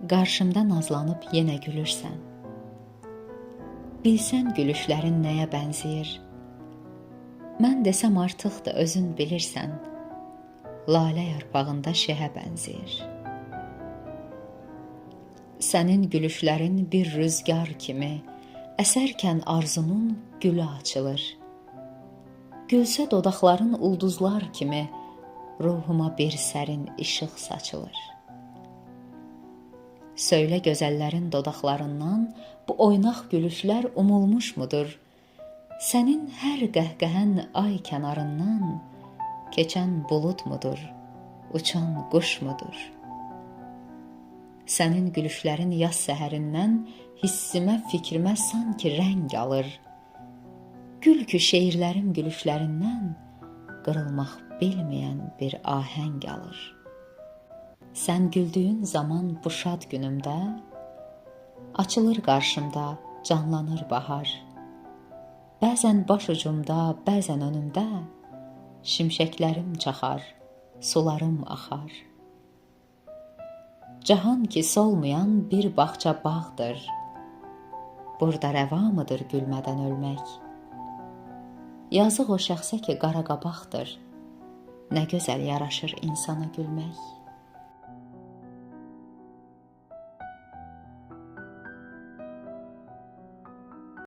Qarşımda nazlanıb yenə gülürsən. Bilsən gülüşlərin nəyə bənzəyir? Mən desəm artıq da özün bilirsən. Lalə yarpağında şehə bənzəyir. Sənin gülüşlərin bir rüzgar kimi əsərkən arzunun gülü açılır. Gülsə dodaqların ulduzlar kimi ruhuma bir sərin işıq saçılır. Söylə gözəllərin dodaqlarından bu oynaq gülüşlər umulmuş mudur? Sənin hər qəhqəhən ay kənarından keçən bulud mudur, uçan quş mudur? Sənin gülüşlərin yaz səhərindən hissimə, fikrimə sanki rəng alır. Gül ki şeirlərim gülüşlərindən qırılmaq bilməyən bir ahəng alır. Sən güldüyün zaman bu şad günümdə açılır qarşımda, canlanır bahar. Bəzən başucumda, bəzən önümdə şimşəklərim çaxar, sularım axar. Cahan ki solmayan bir bağça bağdır. Burada rəva mıdır gülmədən ölmək? Yazıq o şəxsə ki qara qabaqdır. Nə gözəl yaraşır insana gülmək.